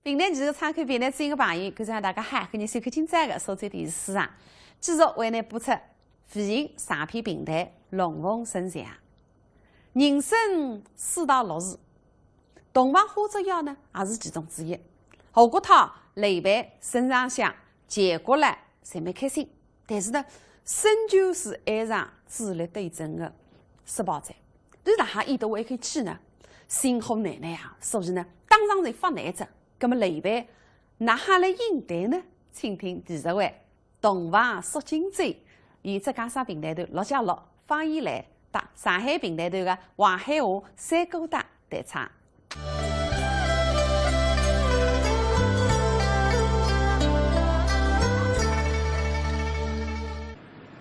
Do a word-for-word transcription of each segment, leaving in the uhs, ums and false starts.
评弹技术，参考评弹知音个朋友，各位大家好，欢迎收看今朝个苏州电视书场。继续为您播出微型长篇评弹《龙凤呈祥》。人生世道乐事，洞房花烛夜呢，也是其中之一。吴国太、刘备、孙尚香、钱国兰，侪蛮开心。 但是呢，孙权是爱上主力斗争个失败者，伊哪哈演得会去呢？心火难耐啊，所以呢，当场就发难哉。那么刘备哪哈来应对呢？请听第十回，洞房宿荆州，由浙江省评弹团陆家乐、方怡兰搭上海评弹团个王海华、三哥搭 弹唱。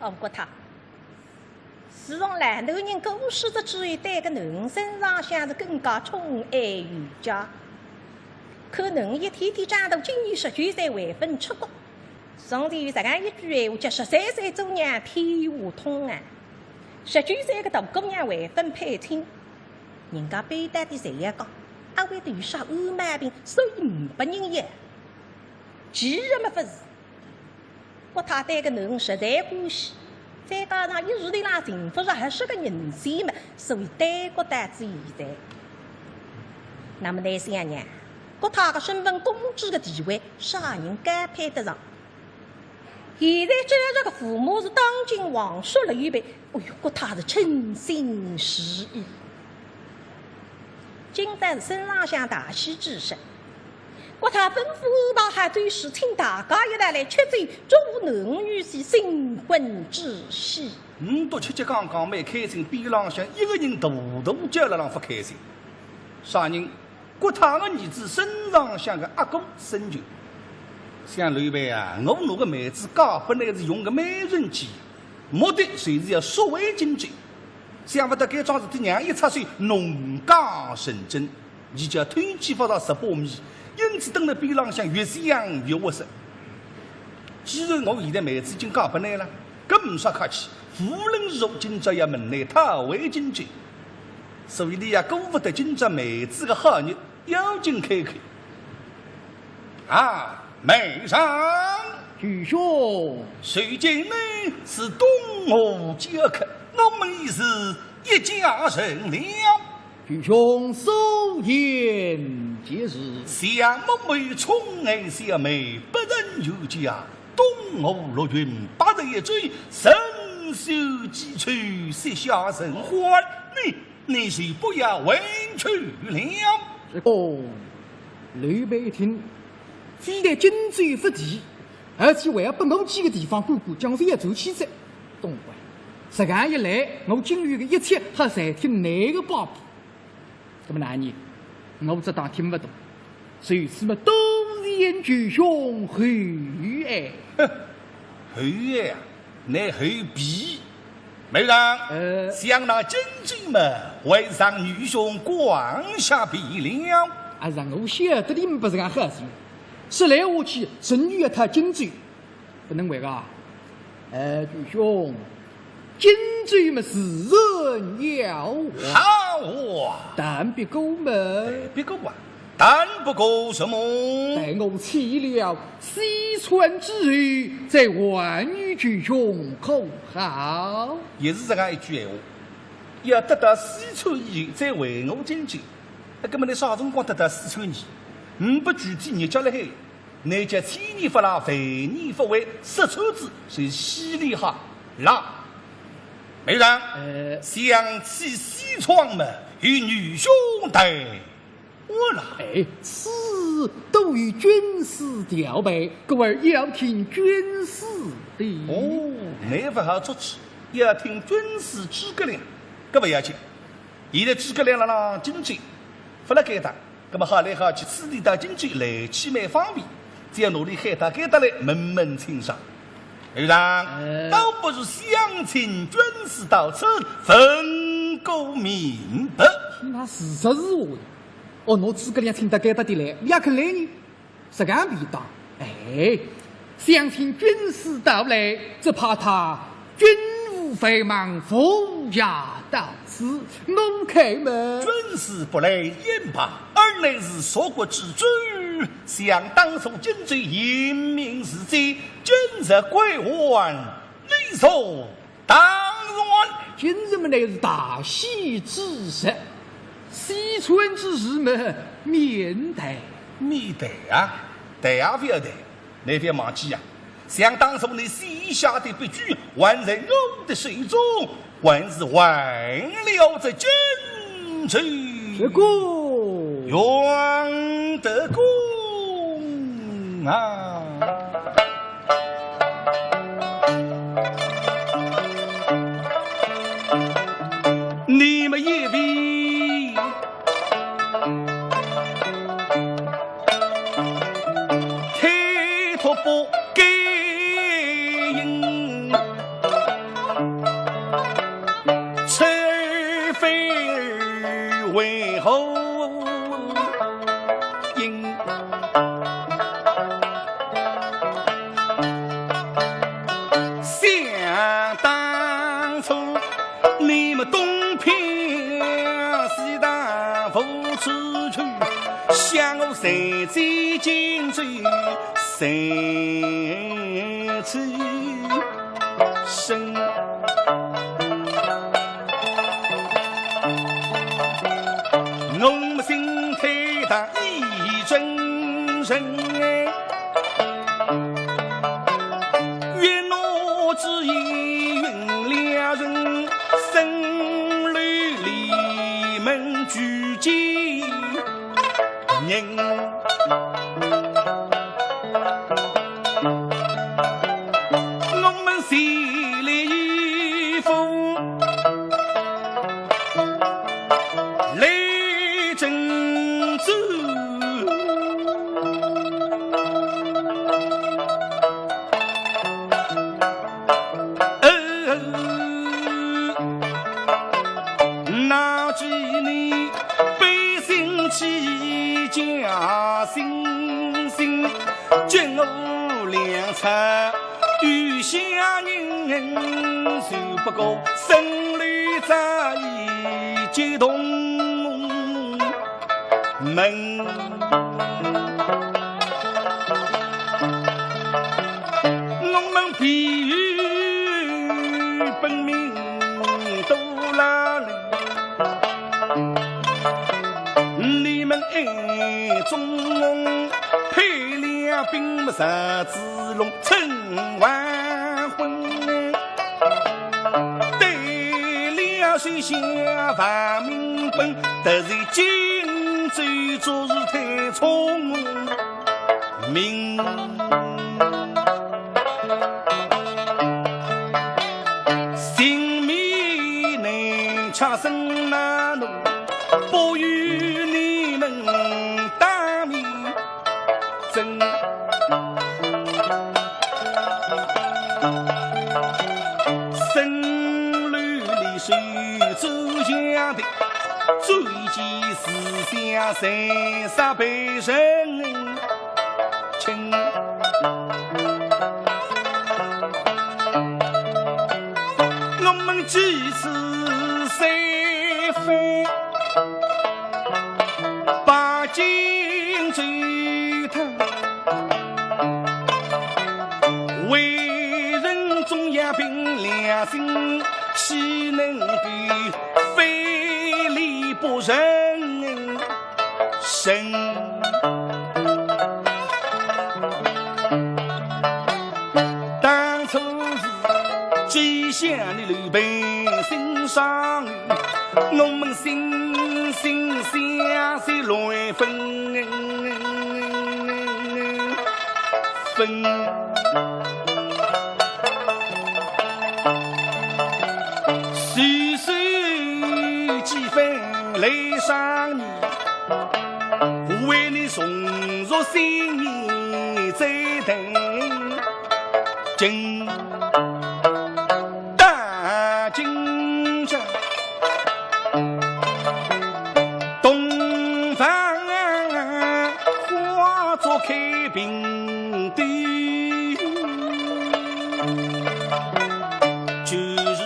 吴国太，自从老大人过世哉之后，对个囡儿孙尚香是更加宠爱有加。看囡儿一天天长大，今年十九岁还朆出阁。上头有实梗一句闲话，叫十三岁做娘天下通啊。十九岁个大姑娘还朆配亲， 人家背后个侪要讲，阿会得有啥恶毛病，所以呒拨人要。其实么勿是，国太对个囡儿实在欢喜，再加上一时头浪寻勿着合适个人选么，所以耽搁到仔现在。那么倷想呀，国太个身份、公主个地位，啥人敢配得上？ 现在搿个父母是当今皇室老一辈，哎哟，国太是称心如意。今朝是孙尚香大喜之日，国太吩咐安排好酒席，请大家一道来吃酒，祝贺囡儿女婿新婚之喜。嗯，倒吃吃讲讲蛮开心，边浪向一个人大大叫了浪勿开心。啥人？ 国太个儿子孙尚香个阿哥孙权。想刘备啊，我拿个妹子嫁拨倷是用个美人计，目的就是要赎回荆州。想勿到该桩事体让伊一插手，弄假成真，伊叫偷鸡勿着蚀把米，因此蹲辣边浪向越想越窝塞。既然我现在妹子已经嫁拨倷了，搿呒啥客气，无论如何今朝要问倷讨回荆州。 所以俚也顾勿得今朝妹子个好日，要紧开口。啊，妹丈！舅兄。如今呢是东吴交客，我们已是一家人了。舅兄所言极是。想妹妹宠爱小妹，不曾有家，东吴六郡八十一州，人手几处，膝下甚欢。你 你是不要委屈了。哦，刘备一听，非但荆州勿提，而且还要拨我几个地方看看，将来要转去哉。懂了，实梗一来，我今后个一切还全听倷个摆布。那么哪能？我只当听勿懂。 如此么，多谢舅兄厚爱。哼，厚爱啊，乃厚礼。妹丈，呃。想那荆州么，还望女兄广下便了。啊，让我晓得你们不是俺好心，说来话去，真有一套荆州。 不能回个啊。呃，舅兄，荆州么自然要还。好啊。但不过么？但不过啊？但不过什么？待我去了西川之后，再还与舅兄可好？也是实梗一句闲话，要得到西川以后再还我荆州。哎，搿么倷啥辰光得到西川呢？呒拨具体日脚勒海。 乃叫千年不老，万年不坏，说穿仔是稀里哈啦。妹丈，呃。想去西川么，与女兄带我来。哎，此都由军师调配，故而要听军师的。哦，倷勿好出去，要听军师诸葛亮，搿勿要紧。 现在诸葛亮辣辣荆州，勿辣该搭，葛么好来好去，此地到荆州来去蛮方便，只要拿俚喊到该搭来，问问清爽。妹丈，呃。倒不如先请军师到此，问个明白。那是啥是话呀？哦，拿诸葛亮请到该搭点来，俚也肯来呢？ 实梗便当。哎，想请军师到来，只怕他军无非望府衙到此，我开门。军师不来也罢，尔乃是属国之主，想当初荆州英明事迹，今日归还，理所当然。今日么乃是大喜之日，喜春之时么，免谈。免谈啊，谈也勿要谈。 倷覅忘记呀，想当初倷写下的笔据，还在我的手中，还是还了这荆州。这个。袁德公啊，你们也比 推脱不该应，此非而为后应。想当初 你们东拼西凑无处去，想我谁知荆州谁知身。我们心太大意真深哎。 愿我之意允了人，生来里门拒绝人。我们心里有福，来争执。 那几年百姓起家信心，军无粮草，余下人受不过，生来早已激动。 门。我们必有本命都拉人，你们暗中配了兵马啥子弄成完婚。 对了，手下万民本，得罪荆州做事太聪明。性命难差生难弄，不与你们当面 争。生来里手足相的，最见四下谁杀被人亲。我们几次虽非 把荆州讨，为人总要凭良心，岂能够非礼不仁？当初是计下你刘备心上 我们心心相惜来分分，细数几番来商议，为你重入新年再谈。今 大今朝，洞房花烛开平地，就是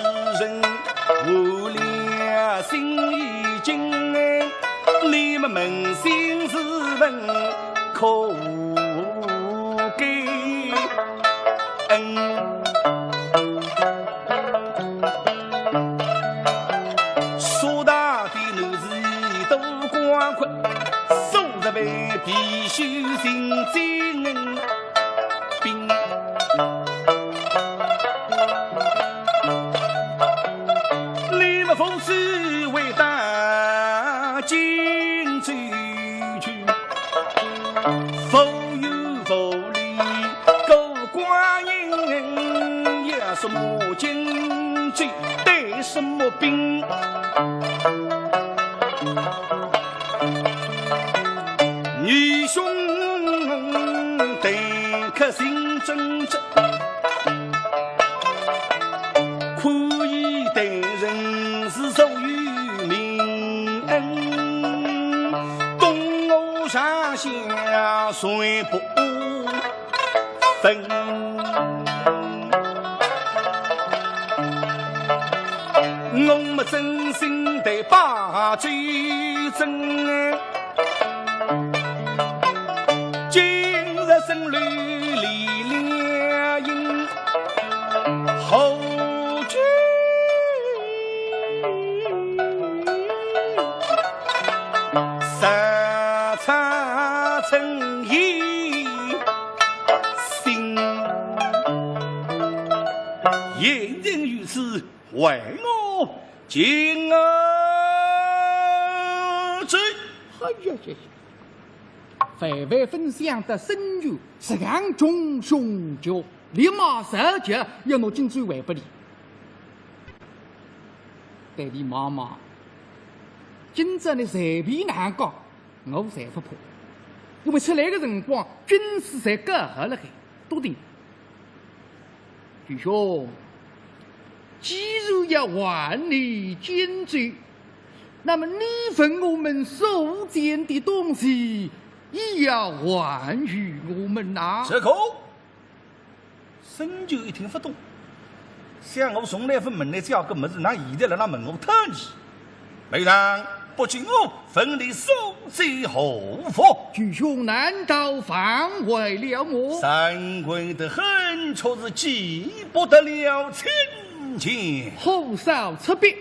不给恩。苏大的男子都光棍，苏州为必须行经兵。你们不是为大金州去，无有无理过光阴，也什么经济，带什么兵。女兄待客心真诚，可以待人是受于民恩，东吴上下谁不分？我们真心待把酒争，今日生路离了影，后君三餐称一心。言尽于此， 为我进而之。哎呀呀呀！万万分想得孙权实梗穷凶极恶，立马上就要拿荆州还拨俚。对俚望望，今朝呢随便哪讲， 我侪勿怕，因为出来个辰光，军师侪告好了海，笃定。徐兄，既然要还你荆州，那么你问我们所见的东西，也要还于我们呐。这个 孙权一听勿懂，想我从来勿问倷介个物事，哪现在辣辣问我讨呢？梅兰，不知我问你所见何物？徐兄难道忘怀了么？三国的很，却是记不得了。请讲。火烧赤壁，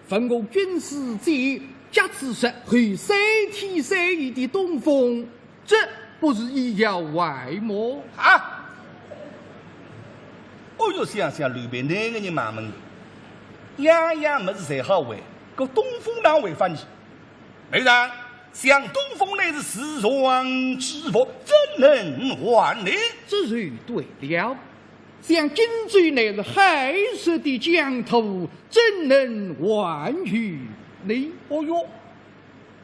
问我军师见甲子日后三天三夜的东风，这不是也要还么？啊！哦哟，想想刘备哪个人蛮门，样样物事侪好还，搿东风哪还法呢？梅兰，想东风乃是时常之物，怎能还呢？这就对了。 想荆州乃是海水的疆土，怎能还于你？哦哟，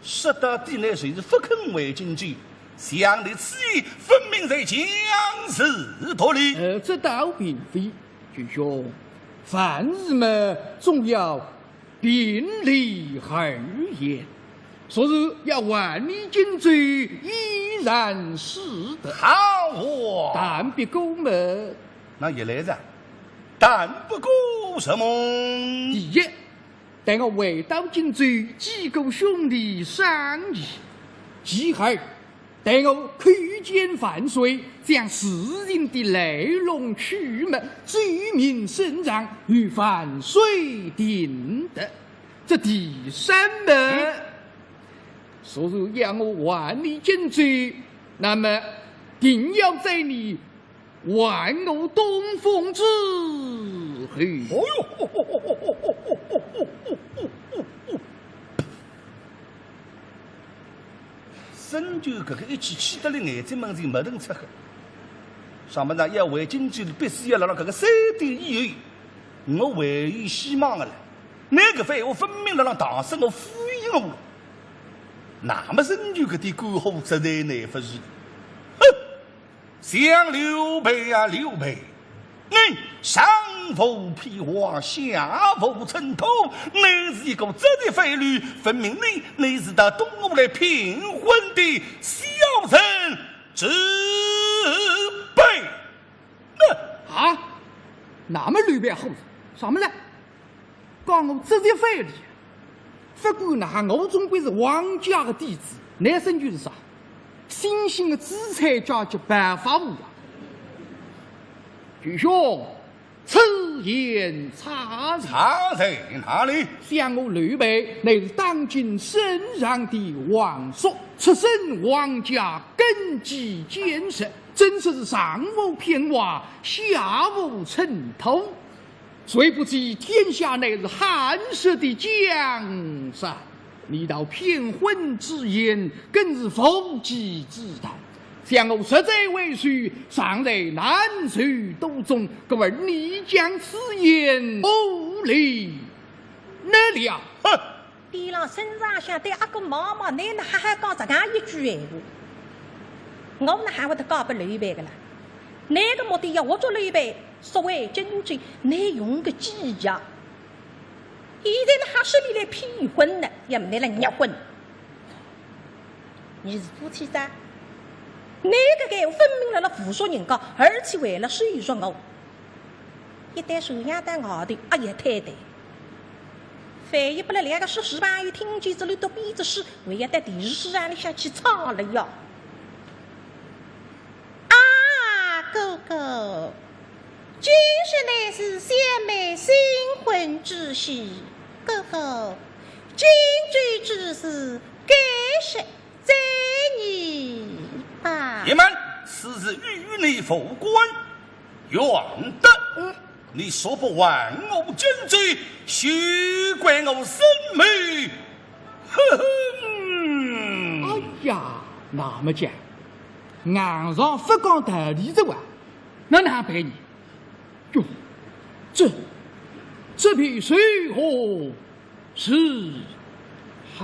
说到底呢，就是勿肯还荆州，想你此言分明在强词夺理。呃，这倒并非，徐兄，凡事嘛，总要 并理而言，说是要还你荆州，依然使得。好啊。但不过么？那也来哉，但不过什么？第一，待我回到荆州，几个兄弟商议。其二， 待我叩见万岁，将事情的来龙去脉、罪名声张与万岁定夺。这第三么，嗯。说是要我还你荆州，那么定要在你还我东风之后。哦哟， 孙权搿个一气气得来眼睛门前墨腾赤黑。啥么呢？要还荆州，必须要辣辣搿个三天以后，我还有希望个了。倷搿番闲话分明辣辣搪塞我、敷衍我了。那么孙权搿点肝火实在耐勿住。哼！ 想刘备呀，刘备，你上无披挂，下无尘土，你是一个折翼飞吕，分明你，你是到东吴来骗婚的小人之辈。啊？那么刘备火，啥么呢？ 讲我折翼飞吕，勿管哪，我总归是皇家的弟子，倷孙权是啥？新兴的紫菜叫叫白发乌鸦。愚兄，此言差矣。差在哪里？想我刘备乃是当今圣上的皇叔，出身皇家，根基坚实，真是上无偏华，下无尘土。 谁不知天下乃是汉室的江山，你道骗婚之言，更是无稽之谈。想我实在为首，尚在难受途中，故而你将此言无礼了。哼！ 对牢圣上想对阿哥望望，倷哪哈好讲实梗一句闲话？我哪哈会得交拨刘备个啦？倷个目的要活捉刘备，所谓荆州，倷用个计呀。现在哪哈说倷来骗婚呢？要么倷来捏婚。倷是夫妻哉，倷搿个分明辣辣侮辱人家，而且还辣羞辱我。 一旦传扬到外头，阿要坍台。万一拨勒两个说书朋友听见仔，俚笃编仔书，还要到电视书场里向去唱了哟。啊，哥哥，今日乃是小妹新婚之喜，哥哥，荆州之事，该说 在你吧。且慢，此事与你无关。袁德，嗯。你若不还我荆州，休怪我生谋。哼哼。哎呀，那么讲，硬上勿讲道理的话，那哪办呢？哟，这，这便如何 是，好。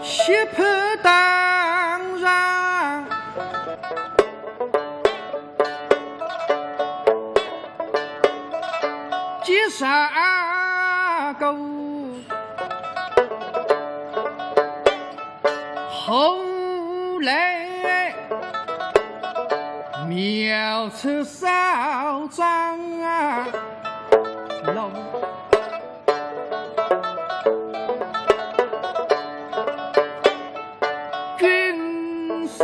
血泊当场，几十个 后来庙出少长老，军师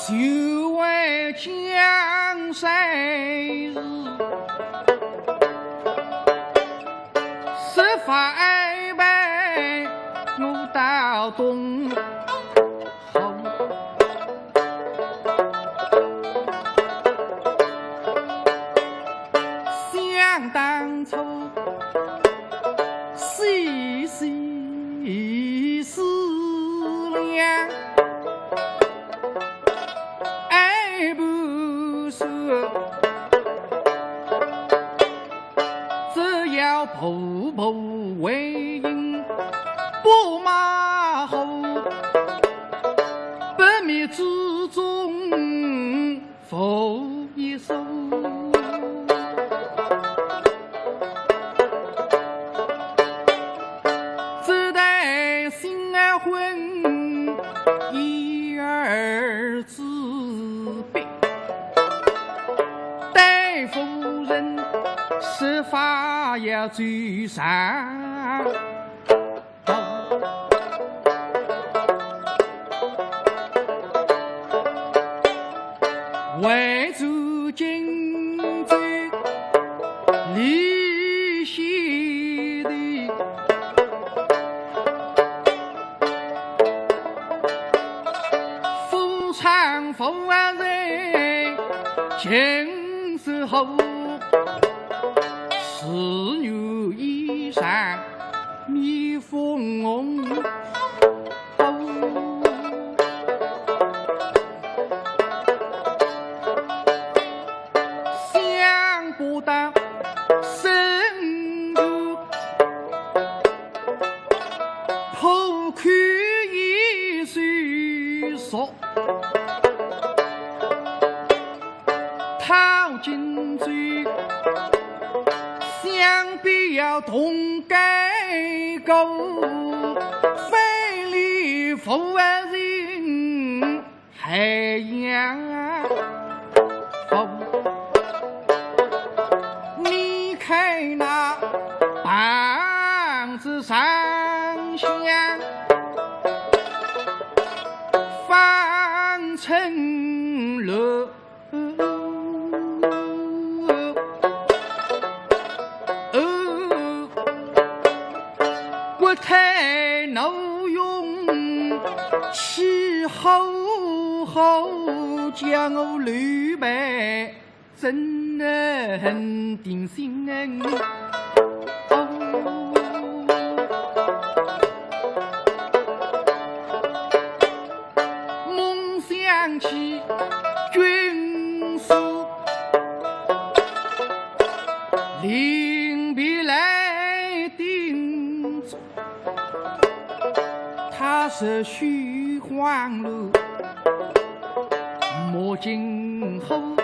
就为江山事，十八般武道东。想当初，西西 思量，爱不说，只要步步为营，不马虎，不灭之中 无一疏。只待新婚燕尔之别，待夫人须发也最长。 为主荆州立西地，夫唱妇人尽是后。 是女衣裳面红。想不到身后破口一手熟。 讨荆州，想必要动改过，非礼妇人。哎呀，哦，你看那棒子上下方寸乱。 国太挪用，气吼吼，叫我刘备怎能定心？哦，梦想起军师 临别来叮嘱，他是虚晃路，莫惊慌，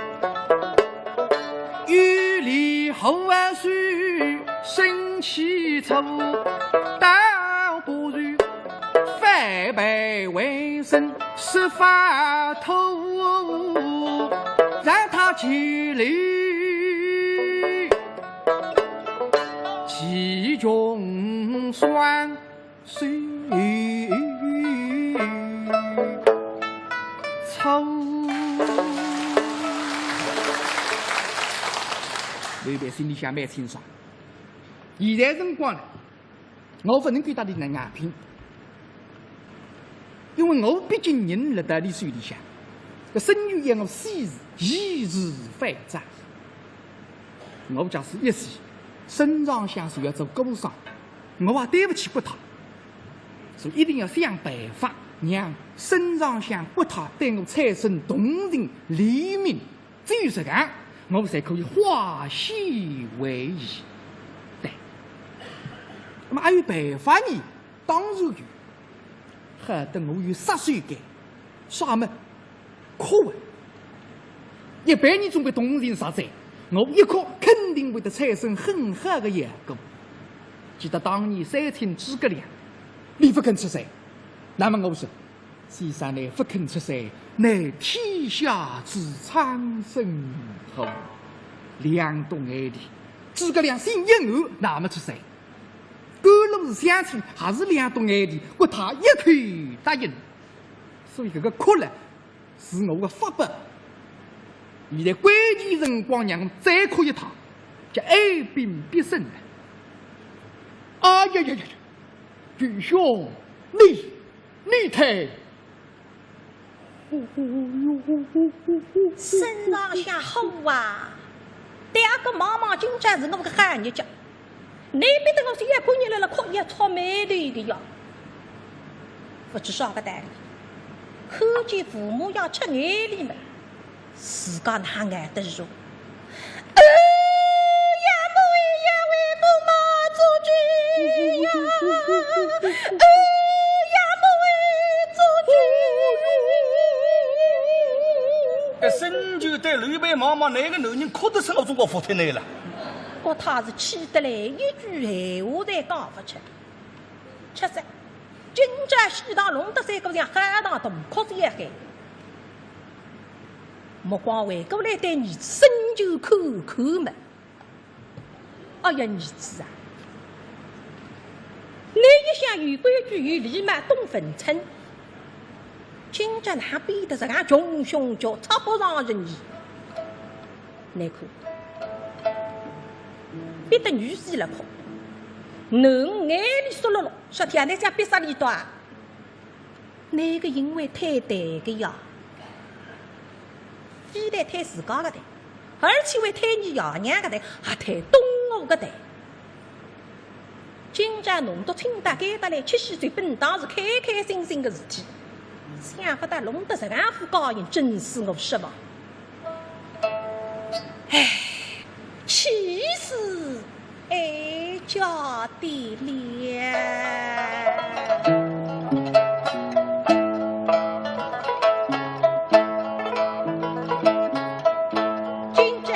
有理好好说，生气错，倒不如反败为胜。 十法图，让他去里其中双手。操！刘备心里向蛮清爽，现在辰光了， 我勿能够搭俚硬拼，因为我毕竟人辣辣俚手里向，搿孙权要我死是易如反掌。我假使一死，孙尚香就要做孤孀，我也对勿起国太，所以一定要想办法让孙尚香、国太对我产生同情、怜悯。 只有实梗，我才可以化险为夷。对。那么还有办法呢？当然有。好得我有杀手锏，啥么？哭啊！一般人总归同情杀手，我一哭肯定会得产生很好的效果。记得当年三卿诸葛亮，俚勿肯出山，那么我说， 先生倷勿肯出山，乃天下之苍生何？两督眼泪，诸葛亮心一软，那么出山。甘露寺相请，还是两督眼泪，国太一口答应。所以搿个哭了，是我的法宝。现在关键辰光，让我再哭一趟，叫哀兵必胜。哎呀呀呀呀，愚兄，你 你太……孙尚香火啊，对阿哥望望，今朝是我个好日脚，你逼得我是一个人辣辣哭，一触霉头的呀。勿知啥个道理，看见父母要吃眼泪么， 自家哪哼挨得住？哎呀，母呀，为我妈做主呀！哎呀，母哎，做主！搿孙权对刘备望望，哪个男人哭得出我总归服帖倷了。国太是气得来，一句闲话侪讲勿出。确实，今朝西堂弄得三个像海浪大哭是也海。 目光回过来对儿子孙权看看么。哎呀，儿子啊，倷一向有规矩、有礼貌、懂分寸，今朝哪变得实梗穷凶极恶，插不上人意。倷看，逼得女婿辣哭，囡儿眼泪湿漉漉，说天，倷想逼煞俚笃啊？ 倷个行为忒对个呀，非但忒自家个对，而且还忒倷爷娘个对，还忒懂我个对。今朝弄到清代该搭来吃喜酒，本当是开开心心个事体，想勿到弄得实梗副架势，真是我失望。唉，气死哀家的了。今朝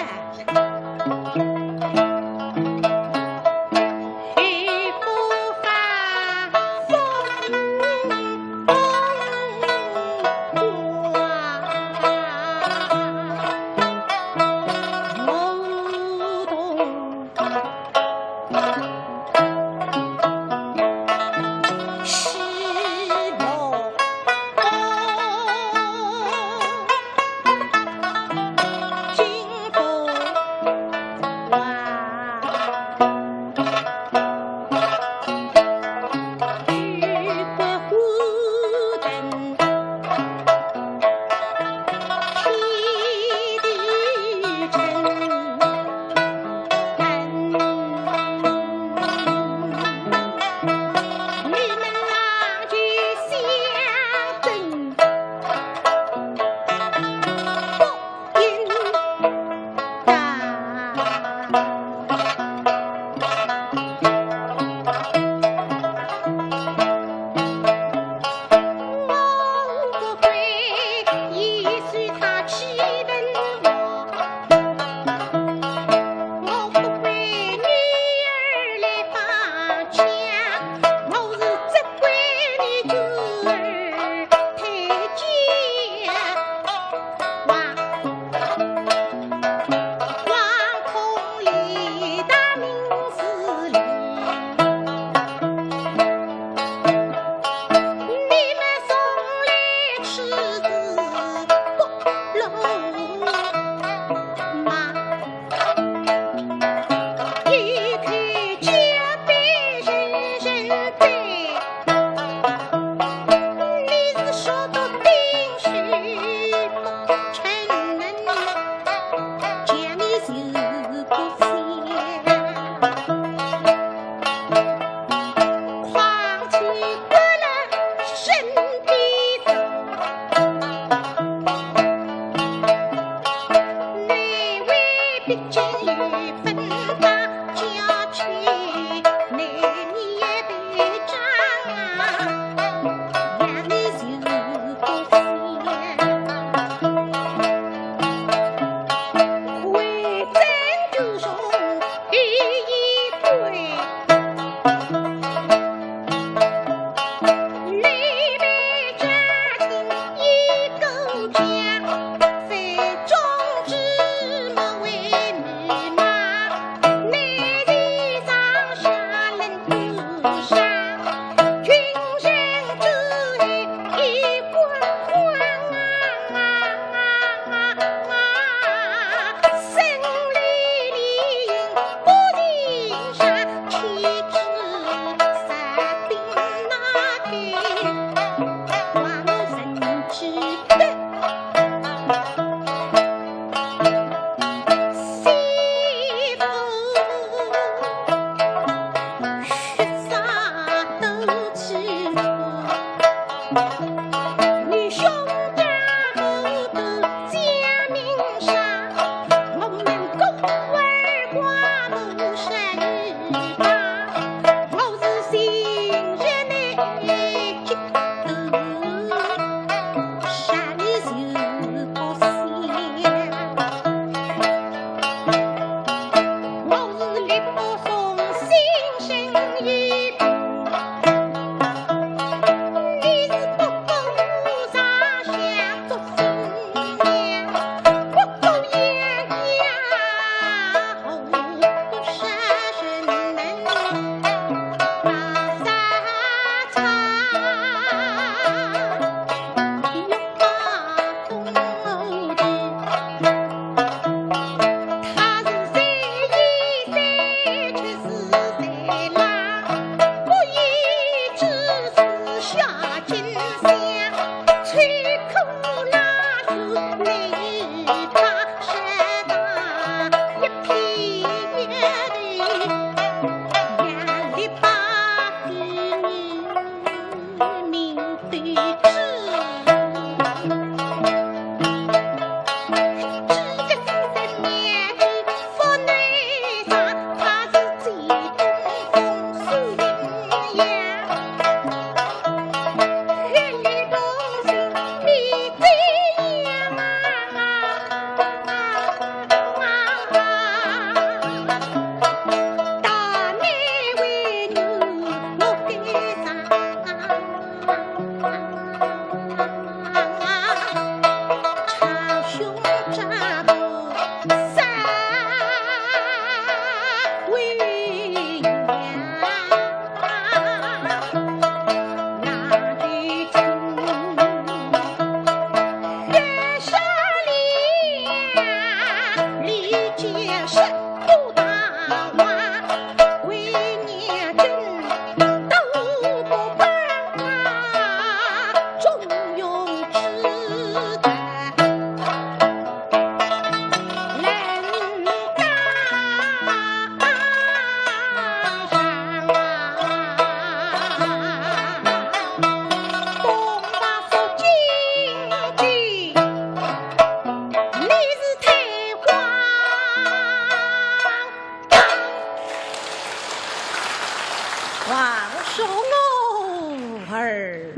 王叔我儿。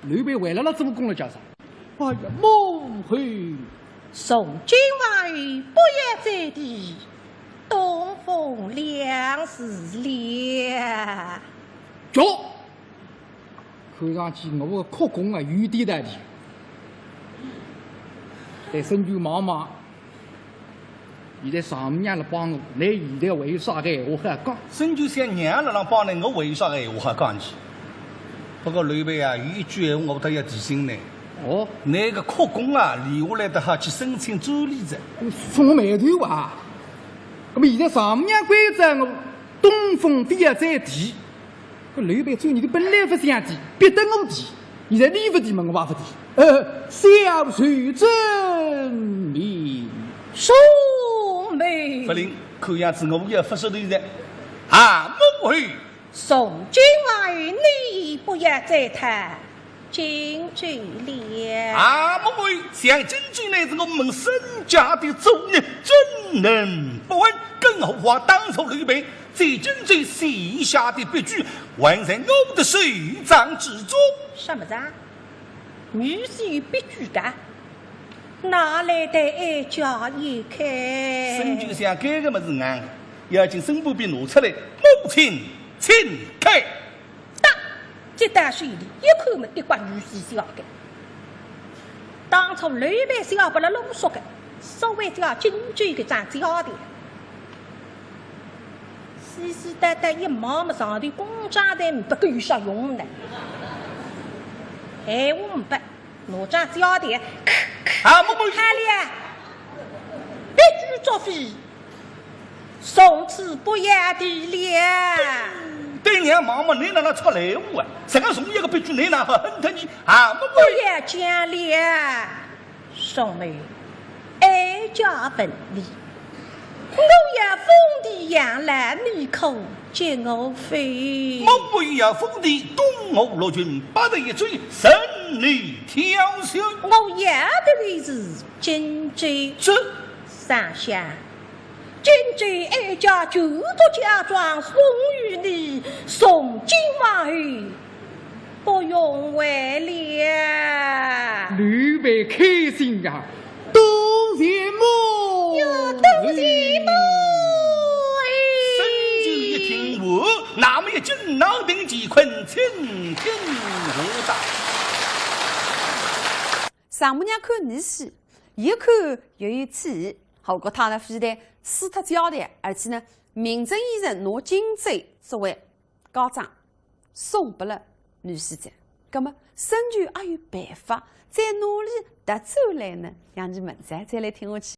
刘备为了那这么功了叫啥？哎呀，母后。从今往后不要再提东风两字了。叫 看上去我个哭功啊，有点道理。对孙权望望，现在丈母娘辣帮我，倷现在还有啥个闲话好讲？孙权想娘辣浪帮倷，我还有啥个闲话好讲起？不过刘备啊，有一句闲话我倒要提醒倷。哦？倷个哭功啊，留下来得好去申请专利哉。触我霉头啊！那么现在丈母娘关照我，东风不要再提。 搿刘备做人个本来勿想提，逼得我提，现在倷勿提嘛，我也勿提。呃，小婿遵命。遵命。勿灵，看样子我也勿说头哉。啊，母后。从今往后你不要再谈荆州了。啊，母后，想荆州乃是我们孙家的祖业，怎能不问？更何况当初刘备 在荆州写下的笔据，还在我的手掌之中。什么子啊？你是有笔据的？拿来待哀家一看。孙权想，搿个物事硬，要紧身边拿出来，母亲，请看。哒，接到手里一看么，一刮女婿写个。当初刘备写拨了鲁肃个，所谓叫荆州搿张借条。 细细搭搭一望么，上头公章侪呒不，搿有啥用呢？闲话呒不，拿张借条，啊，我们看了，笔据作废，从此不要提了。对娘望望，倷哪能出来闲话啊？实梗重要个笔据，倷哪好恨脱呢？啊，我们不要讲了。 兄妹，哀家问你，我要封地养老，你可给我否？我不要封地，东吴六郡八十一州，任你挑选。我要的位置荆州。这，上下 荆州哀家旧都家庄送与你，从今往后不用还了。刘备开心啊，多谢母。哟，多谢母。孙权一听，哦，那么一紧脑顶乾坤，轻轻回答。丈母娘看儿子，一看又有气， 好，搿趟呢，非但输脱借条，而且呢，名正言顺拿荆州作为家当送拨了女婿哉。葛么，孙权阿有办法再拿俚夺转来呢？让伲明朝再来听下去。